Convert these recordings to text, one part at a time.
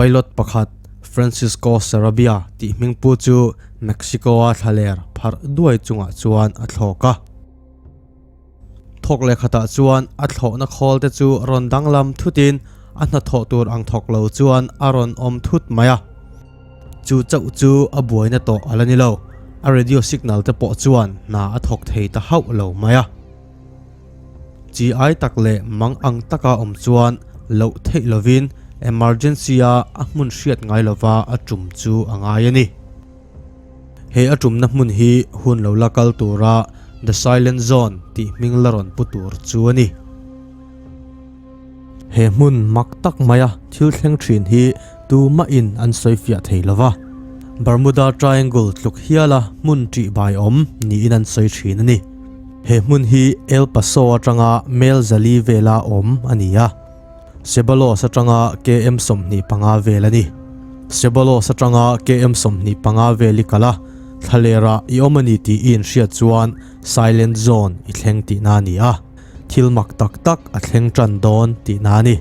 Pilot pakhat Francisco Sarabia tih hmingpu chu Mexico-a thlaler pharh duai chungah chuan a thlawk a. Thawk leh khatah chuan a thlawhna khawl te chu rawn danglam thutin a hnathawh tur ang thawk lo chuan a rawn awm thut mai a. Chu chauh chu a buaina tawh a la ni lo, a radio signal te pawh chuan hna a thawk thei ta hauh lo mai a. Chi ai tak leh mang ang taka awm chuan loh theih lovin emergency-a a hmun hriat ngai lova a tum chu a ngai a ni. He a tumna hmun hi hun lo la kal tura The Silent Zone tih hming la rawn pu tur chu a ni. He hmun mak tak maia thil thleng thin hi tumahin an sawi fiah thei lo va, Bermuda Triangle tluk hiala hmun ṭih bai awm niin an sawi thin a ni. He hmun hi El Paso atanga mel zali vela awm a ni a. Ceballos atanga KM 25 vel a ni. Ceballos atanga KM 25 vel i kal a, thlalera i awm a ni tih i inhriat chuan Silent Zone i thleng tihna a ni a, thil mak tak tak a thleng tan dawn tihna a ni.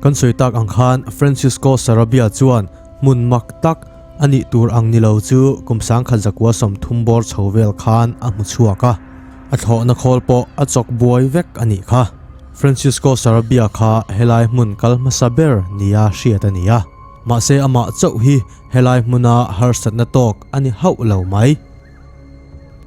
Kan sawi tak ang khan Francisco Sarabia chuan hmun mak tak a nih tur ang ni lo chu kum 1930 bawr chho vel khan a hmu chhuak a, a thlawhna khawl pawh a chawk buai vek a nih kha. Francisco Sarabia kha helai hmun kal hmasa ber nia hriat a ni a, mahse amah chauh hi helai hmuna harsatna tawk a ni hauh lo mai.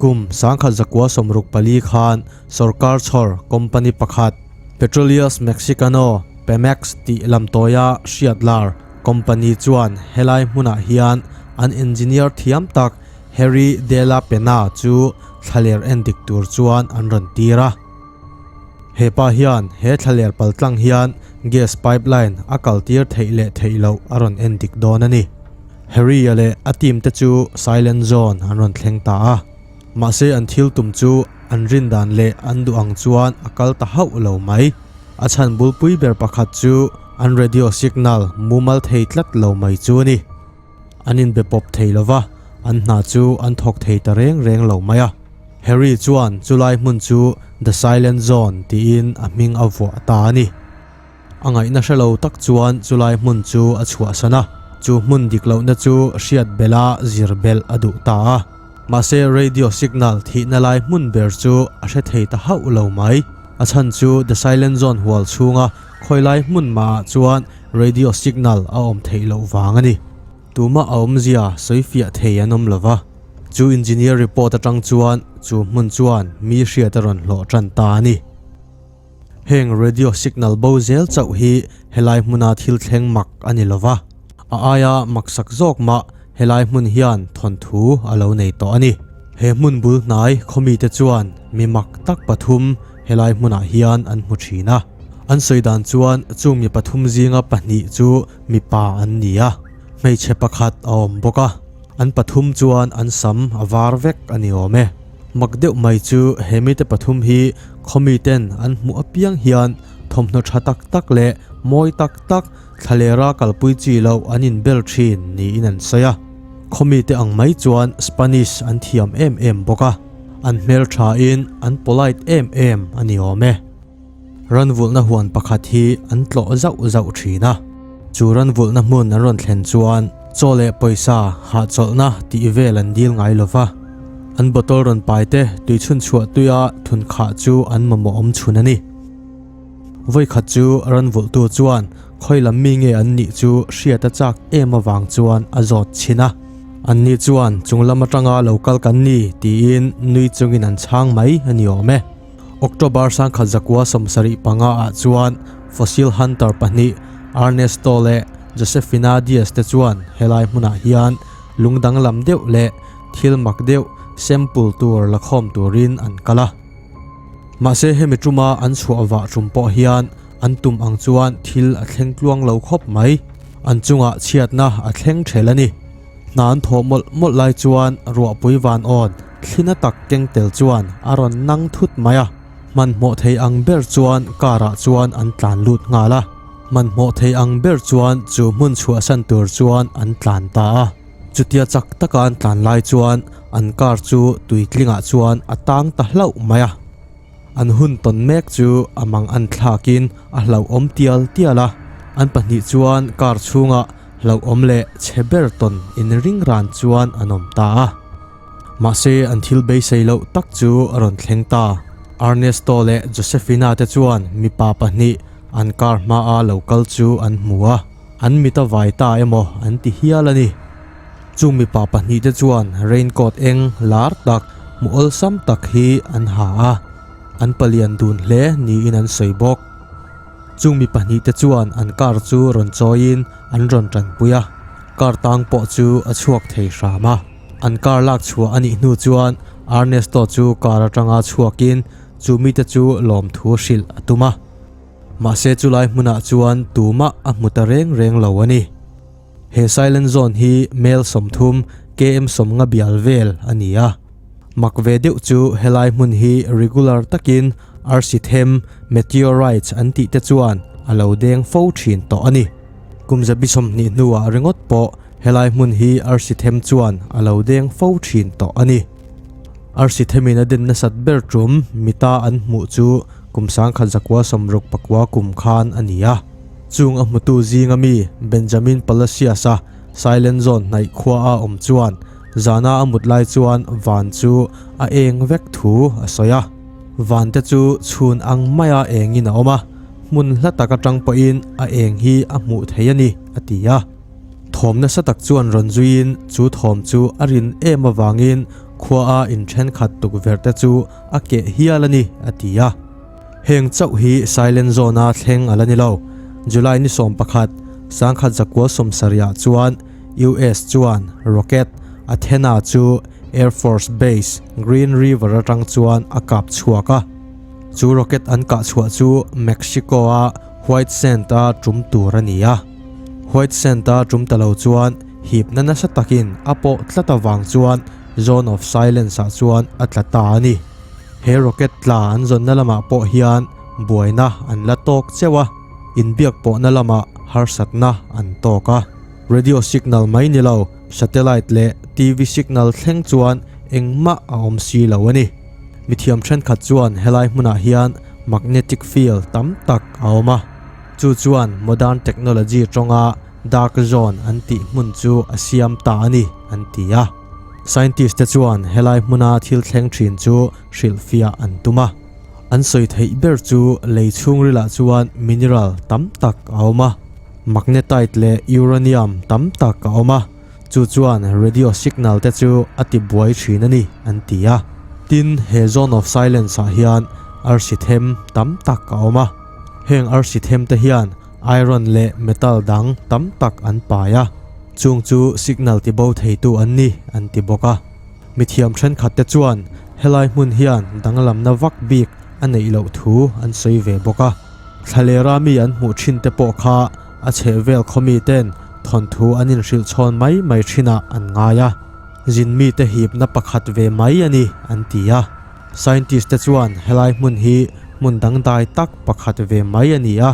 Kum 1964 khan sorkar chhawr company pakhat, Petróleos Mexicano, Pemex tih lamtawia hriat lar company chuan helai hmunah hian an engineer thiam tak Harry de la Pena chu thlaler endik tur chuan an rawn tir a. He pa hian he thlaler paltlang hian gas pipeline a kaltir theih leh theih loh a rawn en dik dawn a ni. Harry-a leh a team te chu Silent Zone an rawn thleng ta a. Mahse an thil tum chu an rin dan leh an duh ang chuan a kal ta hauh lo mai. A chhan bulpui ber pakhat chu an radio signal mumal thei tlat lo mai chu a ni. An inbe pawp thei lo va, an hna chu an thawk thei ta reng reng lo mai a. Harry chuan chulai hmun chu The Silent Zone tiin a hming a vuah ta a ni. A ngaihna hre lo tak chuan chulai hmun chu a chhuahsan a, chu hmun dik lohna chu hriat belha zir belh a duh ta a. Mahse radio signal thihna lai hmun ber chu a hre thei ta hauh lo mai. A chhan chu The Silent Zone hual chhunga khawilai hmun mahah chuan radio signal a awm theih loh vang a ni. Tumah a awmzia sawi fiah thei an awm lo va. Chu engineer report atang chuan chu hmun chuan mi hriat a rawn hlawh tan ta a ni. Heng radio signal bo zel chauh hi helai hmuna thil thleng mak a ni lo va, a aia maksak zawk mah helai hmun hian thawnthu a lo nei tawh a ni. He hmun bul hnai khawmite chuan mi mak tak pathum helai hmunah hian an hmu thin a. An sawi dan chuan chung mi pathum zinga pahnih chu mipa an ni a, hmeichhe pakhat a awm bawk a. An pathum chuan an sam a var vek a ni awm e. Mak deuh mai chu he mite pathum hi khawmiten an hmuh apiang hian thawmhnaw tha tak tak leh mawi tak tak thlalera kalpui chi loh an inbel thin niin an sawi a. Khawmite ang mai chuan Spanish an thiam em em bawk a, an hmelthain an polite em em a ni awm e. Ranvulhna huan pakhat hi an tlawh zauh zauh thin a, chu ranvulhna hmun an rawn thlen chuan chaw leh pawisa hahchawlhna tih vel an dil ngai lo va, an bottle rawn pai te tui chhunchhuah tuia thun khah chu an mamawh awm chhun a ni. Vawikhat chu ranvulhtu chuan khawi lam mi nge an nih chu hriat a chak em avang chuan a zawt chhin a, anni chuan chung lam atanga lo kal kan ni tiin nui chungin an chhang mai a ni awm e. October 1975 ah chuan fossil hunter pahnih Ernesto leh Josefina Diaz te chuan helai hmunah hian lung danglam deuh leh thil mak deuh sample tur la khawm turin an kal a. Mahse hemi tuma an chhuah vah tum pawh hian an tum ang chuan thil a thleng tluang lo khawp mai. An chungah chhiatna a thleng thel a ni. Hna an thawh mawlh mawlh lai chuan ruahpui van awn thlina tak keng tel chuan a rawn nang thut mai a, hmanhmawh thei ang ber chuan car ah chuan an tlan lut nghal a, hmanhmawh thei ang ber chuan chu hmun chhuahsan tur chuan an tlan ta a. Chutia chak taka an tlan lai chuan an car chu tuitlingah chuan a tang ta hlauh mai a. An hun tawn mek chu a mang an thlakin a hlauhawm tial tial a. An pahnih chuan car chhungah hlauhawm leh chhe ber tawn inring ran chuan an awm ta a. Mahse an thil beisei loh tak chu a rawn thleng ta. Ernesto leh Josefina te chuan mipa pahnih an car hmaa lo kal chu an hmu a, an mit a vai ta emaw an ti hial a ni. Chung mipa pahnihte chuan raincoat eng lar tak hmu awlsam tak hi an ha a, an palian dun hle niin an sawi bawk. Chung mi pahnihte chuan an car chu rawn chawiin an rawn tanpui a, car tang pawh chu a chhuak thei hram a. An car lak chhuah a nih hnu chuan Ernesto chu car atanga chhuakin chu mite chu lawmthu hrilh a tum a. Mahse chulai hmunah chuan tumah a hmu ta reng reng lo a ni. He Silent Zone hi mel 30, KM 50 bial vel a ni a. Mak ve deuh chu helai hmun hi regular takin arsi them, meteorites, an tih te chuan a lo deng fo thin tawh a ni. Kum zabi 20 hnuah ringawt pawh helai hmun hi arsi them chuan a lo deng fo thin tawh a ni. Arsi themin a den nasat ber tum mita an hmuh chu kum 1969 kum khan a ni a. Chung a hmutu zinga mi Benjamin Palacios-a Silent Zone hnaih khua a awm chuan zana a mut lai chuan van chu a eng vek thu a sawi a. Van te chu chhun ang maia engin a awm a, hmun hla tak atang pawhin a eng hi a hmuh thei a ni, a ti a. Thawm nasa tak chuan rawn zuiin chu thawm chu a rin em avangin khuaa inthenkhat tukverh te chu a keh hial a ni, a ti a. Heng chauh hi Silent Zone-a thleng a la ni lo. July ni 11, 1970 chuan US chuan rocket Athena chu Air Force Base, Green River atang chuan a kap chhuak a. Chu rocket an kah chhuah chu Mexico-a White Sand-a tum tur a ni a. White Sand-a tum ta lo chuan hipna nasa takin a pawh tlat avang chuan Zone of Silence-ah chuan a tla ta a ni. He rocket tla an zawnna lamah pawh hian buaina an la tawk cheuh a, inbiak pawhna lamah harsatna an tawk a. Radio signal mai ni lo, satellite leh TV signal thleng chuan engmah a awm si lo a ni. Mithiam thenkhat chuan helai hmunah hian magnetic field tam tak a awm a, chu chuan modern technology tawnga dark zone an tih hmun chu a siam ta a ni, an ti a. Scientist te chuan helai hmuna thil thleng thin chu hrilhfiah an tum a. An sawi theih ber chu lei chhungrilah chuan mineral tam tak a awm a, magnetite leh uranium tam tak a awm a, chu chuan radio signal te chu a ti buai thin a ni, an ti a. Tin, he zone of silence ah hian arsi them tam tak a awm a. Heng arsi them te hian iron leh metal dang tam tak an pai a. Chung chu signal ti bo theitu an ni, an ti bawk a. Mithiam thenkhatte chuan helai hmun hian danglamna vak bik a neih loh thu an sawi ve bawk a. Thlalera mi an hmuh thin te pawh kha a chhehvel khaw miten thawnthu an inhrilh chhawn mai mai thinah an ngai a. Zin mite hipna pakhat ve mai a ni, an ti a. Scientist te chuan helai hmun hi hmun dangdai tak pakhat ve mai a ni a.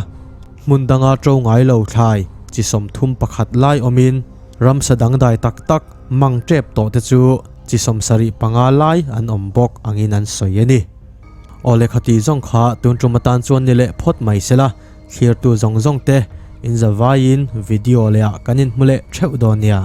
Hmun danga ṭo ngai lo thlai chi 31 lai awmin ramsa dangdai tak tak mang ṭep tawh te chu chi 75 lai an awm bawk angin an sawi a ni. Aw lehkha tih zawng kha tun ṭum atan chuan ni leh phawt mai sela, thlirtu zawng zawng te inzavaiin video lehah kan inhmu leh ṭheuh dawn nia.